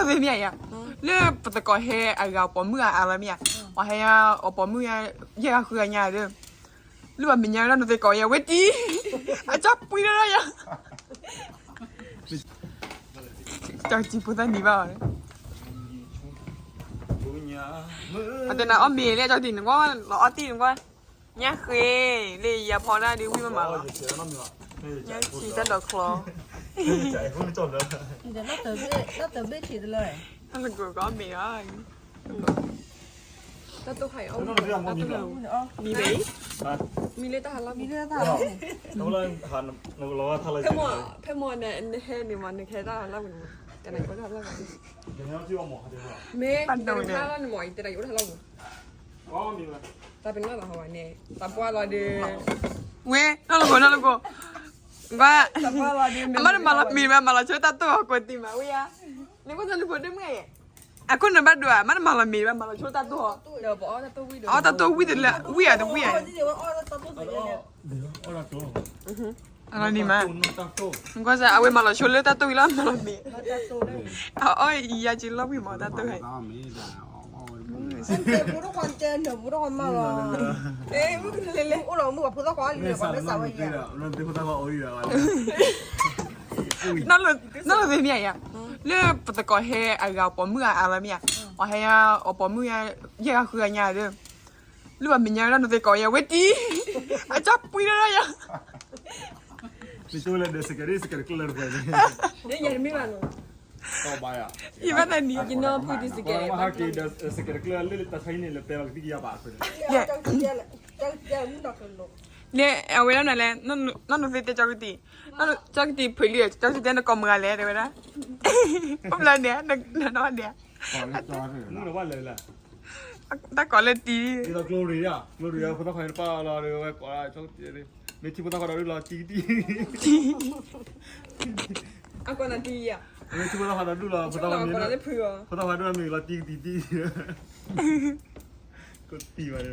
သ့ၣ်မ့ၢ်ဧါ, လၢပသကိးဟဲအဂၤအပိာ်မုၣ်အါအါလီၤမ့ၢ်ဧါ, ပှၤဟဲအပိာ်မုၣ်ယဲၢ်ဂၤဃုဂၤညါဒီး, လၢပမဲာ်ညါလၢနီၢ်သ့ၣ်ကိးယဲၢ်ဝဲတံၢ်, အကၢ်ပှံၤဒီးယၤ, ကၠီကံဖိသၣ်နံၤဘၣ်အီၤ, အတဲနၤအီၣ်မ့ၤလဲၣ် ကၠီကံနကွၢ် လီၤအီၣ်တံၢ်နကွၢ်, ညၣ်ဃ့, လၢယၤဖီဒၣ်ဒုးဝံၣ်မးမးလီၤ, ညၣ်ဆံတၢ်ဒိးချီ တၢ်လၢကိးကီၢ်မ့ၢ်လီၤ, တၢ်တိၢ်ဟဲအီၣ်ဝံၣ်မး, မံၤဘဲအံၤ, မံၤလၢတၢ်ဟးလီၢ်ပူၤ, ဖဲမီၢ်နဟဲန့ၣ်မး နကဟဲတၢ်ဟးလီၢ်ပူၤန့ၣ်မး, တနံၤအိၣ်တၢ်ဟးလီၢ်ပူၤ, မ့ၢ်တနံၤဟးလီၢ်န့ၣ်မး အံၤတနံၤအိၣ်တၢ်ဟးလီၢ်ပူၤ, တၢ်ပနီၣ်ဘၣ်ဟီဝဲန့ၣ် တၢ်ပှၢ်လီၤဒီး, ဝဲ နီၢ်လၢကိး နီၢ်လၢကိး, ကွၢ်, အမ့ၢ်တမၤလီၤမ့ၤဘၣ် မၤလီၤဆိတၢ်တိၢ်အီၤကိးတံၢ်မးဝဲယါ, နကွၢ်နဖိဒိၣ်မုၣ်ဧါ, အခိၣ်နဘၣ်ဒိးဧါ မ့ၢ်တမၤလီၤမ့ၤဘၣ် မၤလီၤဆိတၢ်တိၢ်အီၤ, အီၣ်တၢ်တိၢ်ဝံၣ်တလၢ ဝံၣ်ဧါတဝံၣ်ဧါ, အလီၤနံၤမး, နကွၢ်စ့ၢ် အဝဲမၤလီၤဆိလၢတၢ်တိၢ်ဝံၣ်လီၤ မၤလီၤမ့ၤ, အအီၣ်အံၤယါက့ၤလီၤဝံၣ်မးတၢ်တိၢ်ဝံၣ် နီၢ်လၢသ့ၣ်မ့ၢ်ဧါ, လၢပသကိးဟဲအဂၤပိာ်မုၣ်အါအါလီၤမ့ၢ်ဧါ, ပှၤဟဲအပိာ်မုၣ်ယဲၢ်ဂၤဃုဂၤညါဒီး, လၢပမဲာ်ညါလၢနီၢ်သ့ၣ်ကိးယဲၢ်ဝဲတံၢ်, အကၢ်ပှံၤဒီးယၤ, ယဘၣ်သးနံၤ န့ၣ် အဝဲဒၣ်နၤလဲၣ်, နီၢ်နီၢ်သ့ၣ်တဲကၠီကတံၢ်, ကၠီကတံၢ်တဲနကိးမုၢ်ဂၤလဲၣ် တဲဝဲဒၣ်, အိၣ်ဘျီန့ၣ်, နနီၢ်ဒဲး, တၢ်ကိးလၢတံၢ်, ကျိရံယၤ, ကျိရံယၤ ဖိသၣ်ခွါတပၢ်လီၤဒီး ဝဲကိးလၢကၠီကတံၢ်, မ့ၢ်ထံဖိသၣ်ခွါဒီးဒုးလီၤတံၢ်ကတံၢ်, အကိးနၤတံၢ်ယၤ, မ့ၢ်ထံဖိသၣ်ခွါဒီးဒုးလီၤ ဖိသၣ်ခွါမ့ၢ်, ဖိသၣ်ခွါဒုးလီၤမ့ၢ်လီၤတံၢ်ကတံၢ်တံၢ်, ကိးတံၢ်ဘၣ်ဒီး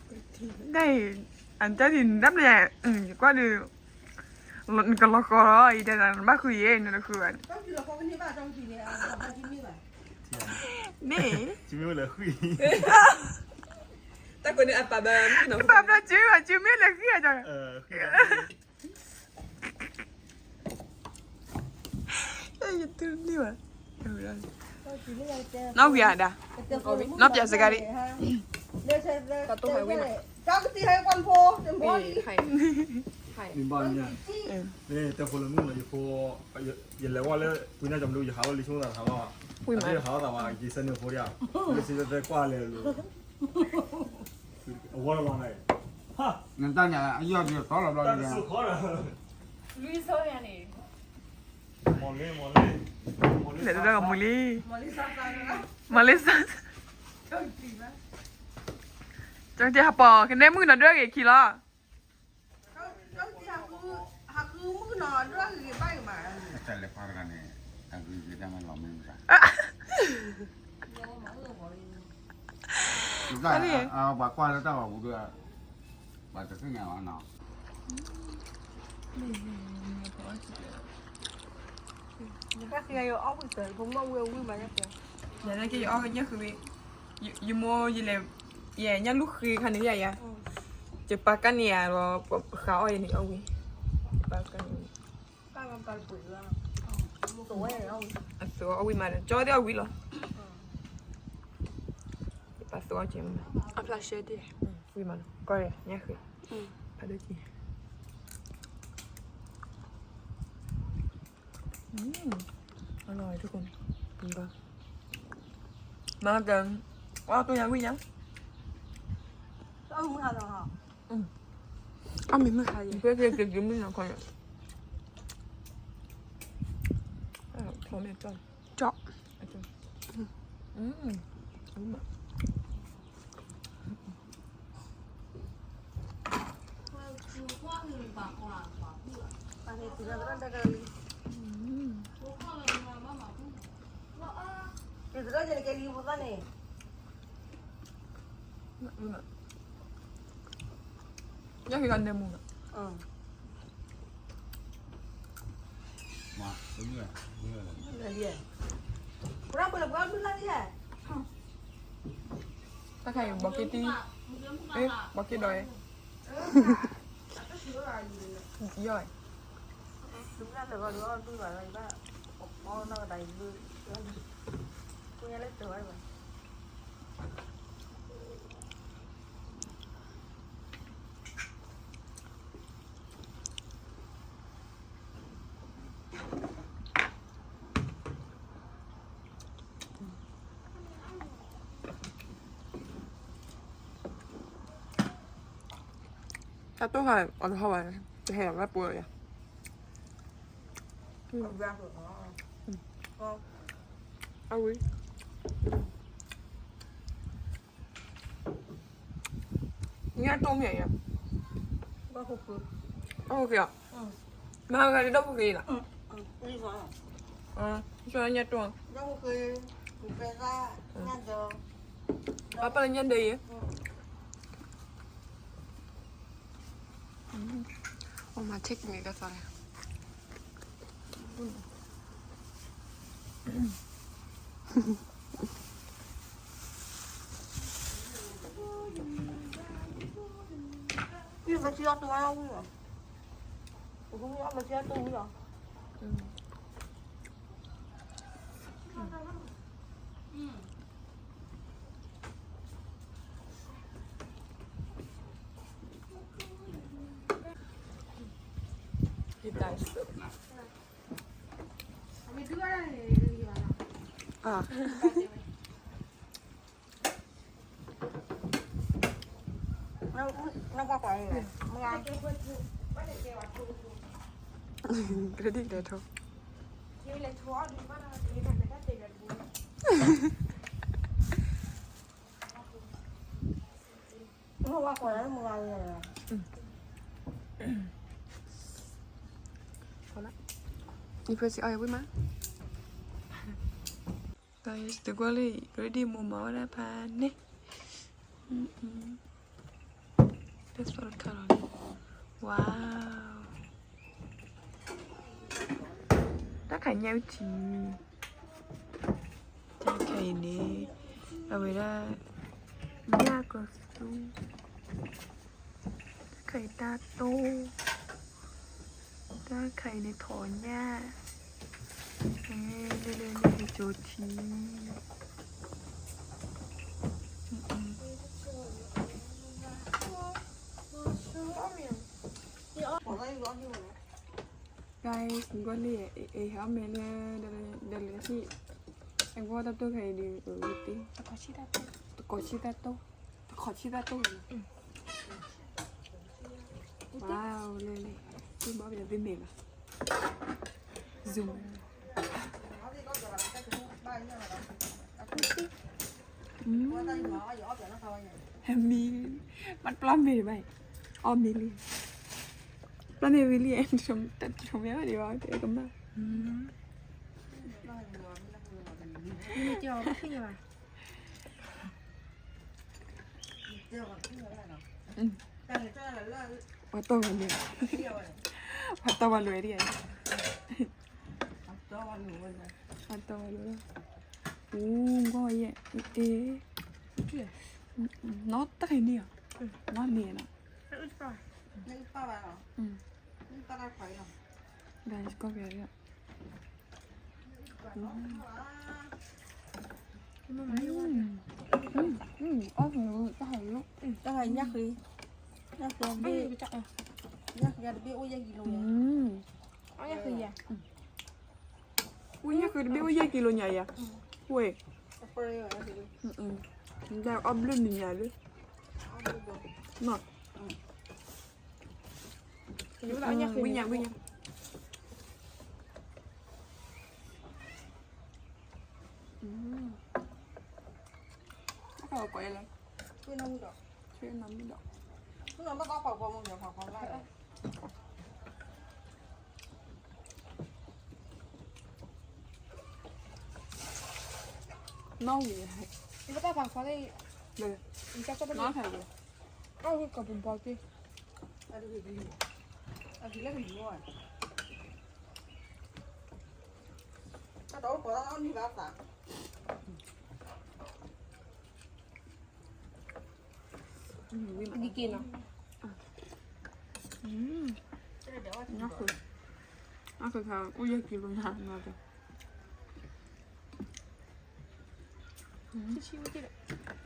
ဒ်အံၤ, အတၢ်ဒ်နတၢ်ပျဲ, ယကွၢ်ဒီး, နကလီၤဃီလီၤ ယတဲနဘၣ်ဃုယဲၢ် နတဃုဘၣ်န့ၣ်, န့ၣ်, တၢ်ကိးန့ၣ်အပာ်ဘၣ်, ပာ်ဘၣ်စု, စုမ့ၢ်လဲၤဃုအီၤ, ယတူၢ်န့ၢ်ဘၣ်, နီၢ်ဝံၤဧါဒၣ်, နီၢ်ပျဲစကားဒံး, တၢ်တိၢ်ဟဲဝံၣ်မး, မ့ၢ်ဘၣ်ညါ, မ့ၢ်တဲဖိလၢမုၣ်လီၤ ယဖိ, ယလဲၤဝဲလၢ ပှၤညါကမဒူ ယဟးလီၤလံဆိသးဟးလီၤ, ယဟးလီၤသးဘၣ် ယစဲန့ၣ်ဖိဒံး, လၢစံၣ်တဲၤတဲကွၢ်လဲၤလိၤ အဝီတလီၤန့ၣ်, နတၢ်ညါအယီၢ်ဒီးသီလီၤဘျီ, လွံၢ်ဆိန့ၣ်, မီၤလ့, မီၤလ့, မီၤလ့, မီၤလ့စၢ်, ကဟးပိာ်ကနဲမုၣ်နီၤဒွဲၣ်ဂ့ၤခံလီၤ. တၢ်လဲၤပာ်တဂၤန့ၣ် အဂ့ၤကတၢ်မ့ၢ်လီၤမ့ၢ်မတၤ, ပှၤကွၢ်လၢတၢ်ဝၤပူၤဒီး ပှၤတသ့ၣ်ညါဘၣ်နီၤ, ယတၢ်ဃ့ယအီၣ်ဝံၣ်စၢၤ ဖိမီၢ်ဝံၣ်အဝံၣ်မး, ယက့ၤယအီၣ်ညၣ်ဃုာ်ဝံၣ်, ယမိၢ်ယလဲၤ, ယညၣ်လူၢ်ဃ့ခါန့ၣ်ယၤယၤ, ယပာ်ကၢ်န့ၣ်ယၤလီၤ, ဃာ်အီၣ်ယန့ၣ်အီၣ်ဝံၣ်, ယပာ်ကၢ်န့ၣ်, အသိးအီၣ်ဝံၣ်မးဒီး ကၠီသ့ၣ်အီၣ်ဝံၣ်လီၤ, ယပာ်သိးအီၣ်ကဲမး, အဖျါရှဲတ့ၢ်, ဝံၣ်မးနီၤ ကီၢ်ညၣ်ဃ့, ဖးဒိၣ်က့ အလီၢ်ဝဲတခိၣ်န့ၣ်, မၤတၢ်, အီၣ်တိၢ်ညါဝံၣ်ညါ, အီၣ်မ့ၤမုၢ်ဟါလီၤ, အီၣ်မ့ၤမုၢ်ဟါယဲ, ဖဲဖဲက့ၤက့ၤမုၢ်နၤခီန့ၣ်, ကၠီ, ညၣ်ဟ့ၣ်ကနဲမူနီၤ, မ့ၢ်, တၢ်ခါအံၤ ဘီက့တံ, ဘီက့ဒီး, ယီၢ်, တၢ်တိၢ်ဃာ်အီၤတဟီၣ်ဘၣ်, တဟဲလီၤလၢပှဲၤယၤ, အဝံၤ ညၣ်တိၢ်မ့ၢ်ဧါ, ဘၣ်ဃုဃ့, ဘၣ်ဃုဃ့အီၤ, မၤဃာ်ဒီးဘၣ်ဃုဃ့လီၤ, ညၣ်တိၢ်, ပၢ်ပၢ်လၢညၣ်ဒၢအံၤ, အမၤ take န့ၣ်ကသးလဲၣ် မ့ၢ်မၤဆံးအီၤတိၢ်ဝဲလီၤဝံၤလီၤ, မၤဆံးအီၤတိၢ်ဝံၤလီၤ. ကရဒံၣ်လဲၤထိး, နဖဲစံးအီၤဝံၤမး, guys သုကွၢ်လံ ကရဒံၣ်မိၢ်မၤဝဲဒၣ်ဖးန့ၣ်, တၢ်သီတခါလီၤန့ၣ်, wow တၢ်ခါညၣ်ဝံထံ, တၢ်ခါအံၤန့ၣ် အဝဲဒၣ် ညၣ်ကသူ, တၢ်ခါအံၤတၢ်တိၢ်, တၢ်ခါအံၤန့ၣ်ထိးညၣ်, လၢလၢလၢလၢကၠိထံ guys ကွၢ်လံ, အဟဲအီၣ်မ့ၤလၢ ဒီးလဲၤဟံၣ်, အကွၢ်တၢ်တိၢ်ခါအံၤဒီး တကိးဆံၣ်တၢ်တိၢ်, တကိးဆံၣ်တၢ်တိၢ်, တကိးဆံၣ်တၢ်တိၢ်, wow လၢလၢ, ဘၣ်ဘၣ်သ့ၣ်မ့ၢ်ဘၣ်, zoom မံ, မ့ၢ်ပျၢ်မ့ၤဘၣ်, အီၣ်မ့ၤလံ, ပျၢ်မ့ၤဝံၤလံ, တၢ်တထီၣ်မ့ၢ်ဘၣ်ဒံးဘၣ် ကမၣ်, ပှၤတီၢ်ဝဲလၢ, ပှၤတီၢ်ဝဲလၢ, ပှၤတီၢ်ဝဲလၢ, ပှၤတီၢ်ဝဲလၢ, အူ, ကွၢ်ဝဲယဲ, အ့, နီၢ်တၢ်အံၤန့ၣ်ဧါ, နီၢ်န့ၣ်လီၤ, ဒါကီၢ်ပြရ, အီၣ်, တၢ်ဟးလီၤ, တၢ်ဟးညၣ်ဃ့, ညၣ်ဃ့တဘ့ၣ်, ညၣ်ဃ့တဘ့ၣ်အိၣ်ယဲၢ်ကံလိယၤ, အိၣ်ညၣ်ဃ့ယၤ, အိၣ်ညၣ်ဃ့တဘ့ၣ်အိၣ်ယဲၢ်ကံလိညါယၤ, ဝဲ, အီၣ်ဘျုးနံၤညါလၢ, ဝံၤညါ, ဝံၤညါ, တၢ်ကီးလဲၣ်, ဆွေးနွေးမုန့်ဒီး, ဆွေးနွေးမုန့်ဒီး, ဆွေးနွေးမုန့်ဒီး, နီၣ်ဝံၤ, နတၢ်ဖးဖီလၢ, နီၣ်ဖးဝံၤ, အဝဲကီးပဘီက့ၤ, အဂ့ၤလၢကလံၤမီၢ်, တအိၣ်ကိးတၢ်အီၣ်မ့ၤဘၣ်သး, ကက့ၤနီၤ, နၢ်ဃု, နၢ်ဃုခါ အိၣ်ယဲၢ်ကံလိနၤနီၤ, ဆံဆံဝဲက့ၤ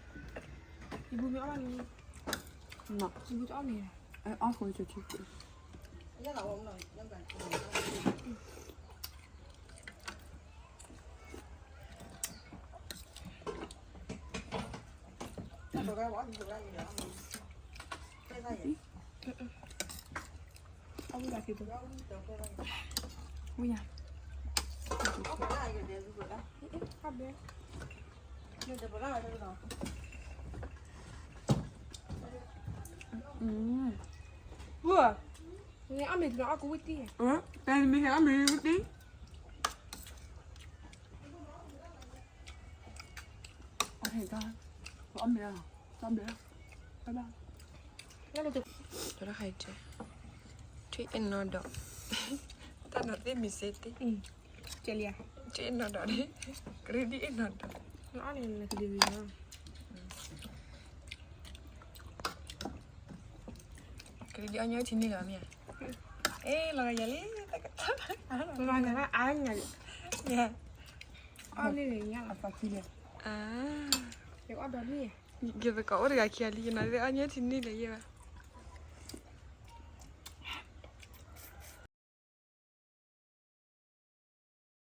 ဒီး, ယဘူမ့ၢ်အီၣ်ဘၣ်န့ၣ်, ယဘူတအီၣ်န့ၣ်, အီၣ်ဃုကက့ၤ, အဝံၤဘၣ်က့ၤ, ဝံၤယၤ, ဝံၤ, နအီၣ်မ့ၤတနီၤအီၣ်ကဝံၣ်တံၢ်, တမ့ၢ်ဟဲအီၣ်မ့ၤဝံၣ်တံၢ်, အီၣ်မ့ၤ, တၢ်ဘျုး, တၢ်ခါအံၤ, ထွံၣ်အ့ၣ်နီၢ်ဒီး, တၢ်နီၤသ့ၣ်မံၤစ့သ့ၣ်, ထွံၣ်အ့ၣ်နီၢ်ဒီးန့ၣ်, ကရံၣ်ဒံၣ်အ့ၣ်နီၢ်ဒီး, ကရံၣ်ဒံၣ်အီၣ်ညီထံန့ၣ်လီၤမ့ၢ်ဧါ, အဲ လီၤဂာ်ယၤလံ, လီၤဂာ်အါညါလံ, အီၣ်န့ၣ်လံညါလီၤ, ယအီၣ်ဒီးန့ၣ်, ယသကိးအိၣ်တဂၤခံဂၤလံ, ယနီၤသ့ၣ်အီၣ်ညီထံန့ၣ်လံယဲဘၣ်.